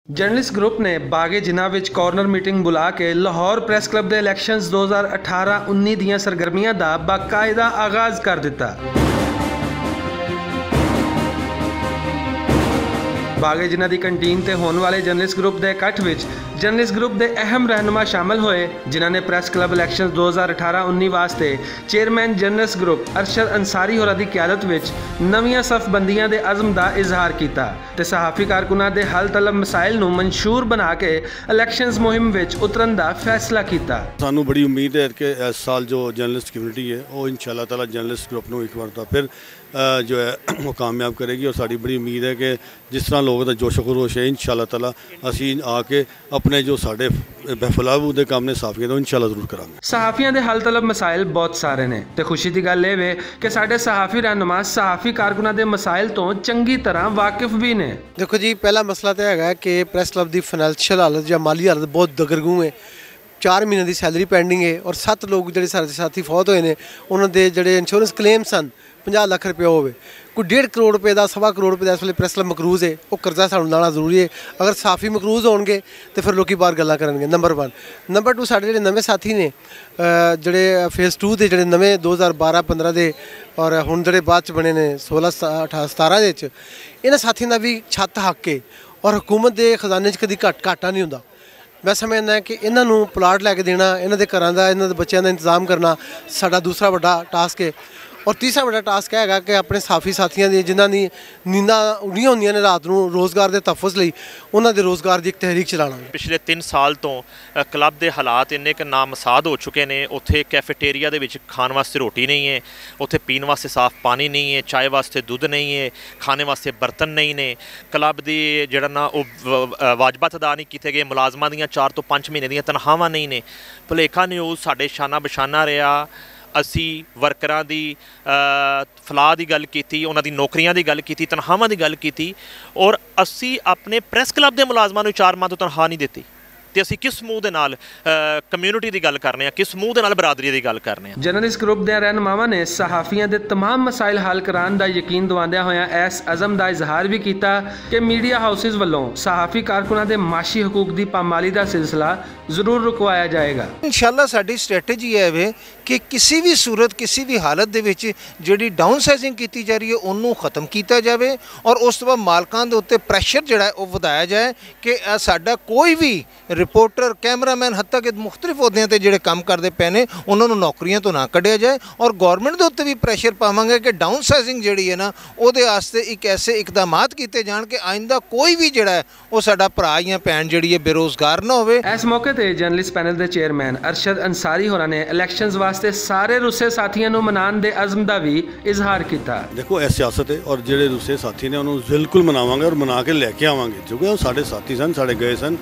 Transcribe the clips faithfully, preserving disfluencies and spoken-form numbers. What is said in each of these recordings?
جرنلسٹ گروپ نے باغے جناح وچ کارنر میٹنگ بلا کے لاہور پریس کلب دے الیکشنز دو ہزار اٹھارہ انیس دیاں سرگرمیاں دا باقاعدہ آغاز کر دتا۔ باغے جناح دی کنٹین تے ہون والے جرنلسٹ گروپ دے اکٹھ وچ جرنلسٹ گروپ دے اہم رہنما شامل ہوئے، جنہاں نے پریس کلب الیکشنز دو ہزار اٹھارہ انیس واسطے چیئرمین جرنلسٹ گروپ ارشد انصاری ہورا دی قیادت وچ نویاں صف بندیاں دے عزم دا اظہار کیتا تے صحافی کارکناں دے حل طلب مسائل نوں منشور بنا کے الیکشنز مہم وچ اترن دا فیصلہ کیتا۔ سانوں بڑی امید ہے کہ اس سال جو جرنلسٹ کمیونٹی ہے، وہ انشاءاللہ تعالیٰ جرنلسٹ گروپ نوں ایک وار دا پھر، اہ، جو ہے، وہ کامیاب کرے گی، اور ساڈی بڑی امید ہے کہ جس طرح لوگوں دا جوش و خروش ہے، انشاءاللہ تعالیٰ اسی آ کے اپنے جو ساڈے بہفلاو دے کام نے صحافیاں دا، انشاءاللہ ضرور کراں گے۔ صحافیاں دے حل طلب مسائل بہت سارے نے تے خوشی دی گل اے وے کہ ساڈے صحافی رہنما صحافی کارکناں دے مسائل توں چنگی طرح واقف بھی نے۔ دیکھو جی، پہلا مسئلہ تے ہے کہ پریس کلب دی فنانشل حالت یا مالی حالت بہت دگرگوں ہے۔ چار مہینے دی سیلری پینڈنگ ہے اور ست لوگ جڑے سارے ساتھی فوت ہوئے نے، انہاں دے جڑے انشورنس کلیم سن، پنجاہ لکھ روپے ہوئے، کوئی ڈیڑھ کروڑ روپے دا، سوا کروڑ روپے دا اس ویلے پریس کلب مقروض ہے۔ وہ قرضہ سانوں لانا ضروری ہے۔ اگر صحافی مقروض ہون گے تے پھر لوکی باہر گلاں کرن گے، نمبر ون۔ نمبر ٹو، ساڈے جڑے نویں ساتھی نے، اہ، جڑے فیز ٹو دے جڑے نویں دو ہزار بارہ پندرہ دے اور ہن جڑے بعد چ بنے نے سولہ س-، اٹھارہ ستارہ دے وچ، انہاں ساتھیاں دا بھی چھت حق ہے اور حکومت دے خزانے چ کدی گھٹ-، گھاٹا نہیں ہوندا۔ میں سمجھنا کہ انہاں نوں پلاٹ لے کے دینا، انہاں دے گھراں دا، انہاں دے بچیاں دا انتظام کرنا ساڈا دوسرا وڈا ٹاسک ہے۔ اور تیسرا وڈا ٹاسک ہے گا کہ اپنے صحافی ساتھیاں دی جنہاں دی نینداں اڈیاں ہوندیاں نے رات نوں روزگار دے تحفظ لئی، انہاں دے روزگار دی ایک تحریک چلانا۔ پچھلے تن سال توں، اہ، کلب دے حالات اننے کہ نامساعد ہو چکے نے۔ اتھے کیفیٹیریا دے وچ کھان واسطے روٹی نہیں ہے، اتھے پین واسطے صاف پانی نہیں ہے، چائے واسطے دودھ نہیں ہے، کھانے واسطے برتن نہیں نے۔ کلب دی جڑا نا او و-، و-، واجبات ادا نہیں کیتے گئے، ملازماں دیاں چار توں پنج مہینے دیاں تنخواہاں نہیں نے۔ پلیکھا نیوز ساڈے شانہ بشانہ رہیا۔ اسی ورکراں دی، اہ، فلاح دی گل کیتی، انہاں دی نوکریاں دی گل کیتی، تنخواہاں دی گل کیتی، اور اسی اپنے پریس کلب دے ملازماں نوں چار ماہ توں تنخواہ نہیں دتی۔ تے اسی کس منہ دے نال، اہ، کمیونٹی دی گل کرنے آں، کس منہ دے نال برادری دی گل کرنے آں؟ جرنلسٹ گروپ دے رہنماواں نے صحافیاں دے تمام مسائل حل کران دا یقین دواندیاں ہویاں ایس عزم دا اظہار بھی کیتا کہ میڈیا ہاؤسز ولوں صحافی کارکناں دے معاشی حقوق دی پامالی دا سلسلہ ضرور رکوایا جائے گا۔ انشاءاللہ ساڈی سٹریٹجی ہے وے کہ کسی بھی صورت، کسی بھی حالت دے وچ جڑی ڈاؤن سائزنگ کیتی جا رہی ہے، انہوں ختم کیتا جاوے اور اس تو بعد مالکاں دے اُتے پریشر جڑا ہے، او ودھایا جائے کہ، اے، ساڈا کوئی بھی رپورٹر، کیمرہ مین، حتیٰ کہ مختلف عہدیاں تے جڑے کم کردے پے نے، انہاں نوں نوکریاں تو نہ کڈیا جائے اور گورنمنٹ دے اُتے بھی پریشر پاواں گے کہ ڈاؤن سائزنگ جڑی ہے نا، او دے واسطے ایک ایسے اقدامات کیتے جان کہ آئندہ کوئی بھی جڑا ہے، او ساڈا بھرا یا بھین جڑی ہے، بے روزگار نہ ہووے۔ اس موقع تے جرنلسٹ پینل دے چیئرمین ارشد انصاری ہوراں نے الیکشنز واسطے سارے روسے ساتھیاں نوں منان دے عزم دا وی اظہار کیتا۔ دیکھو، اے سیاست ہے اور جڑے روسے ساتھی نے، انہوں بالکل مناواں گے اور منا کے لے کے آواں گے، کیونکہ وہ ساڈے ساتھی سن، ساڈے گئے سن،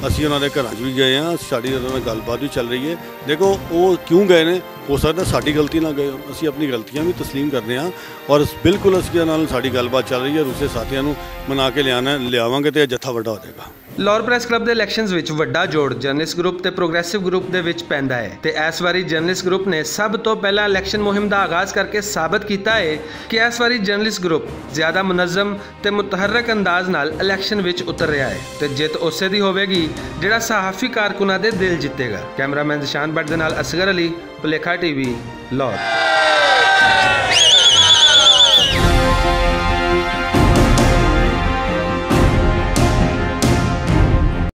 اسی انہاں دے گھراں 'چ بھی گئے ہاں، ساڈی انہاں نال گل بات بھی چل رہی ہے۔ دیکھو، وہ کیوں گئے نے، ہو سکتا ساڈی غلطی نہ گئے ہون، اسی اپنی غلطیاں بھی تسلیم کرنے ہاں۔ اور اس، بالکل اس کے نال ساڈی گل بات چل رہی ہے، روسے ساتھیاں نوں منا کے لیانا، لیاواں گے تے اے جتھا وڈا ہو جائے گا۔ لاہور پریس کلب دے الیکشنز وچ وڈا جوڑ جرنلسٹ گروپ تے پروگریسو گروپ دے وچ پیندا ہے تے اس واری جرنلسٹ گروپ نے سب تو پہلا الیکشن مہم دا آغاز کر کے ثابت کیتا ہے کہ اس واری جرنلسٹ گروپ زیادہ منظم تے متحرک انداز نال الیکشن وچ اتر رہیا ہے تے جت اسے دی ہووے گی جڑا صحافی کارکناں دے دل جتے گا۔ کیمرہ مین ذیشان بٹ دے نال اصغر علی، پلیکھا ٹی وی، لاہور۔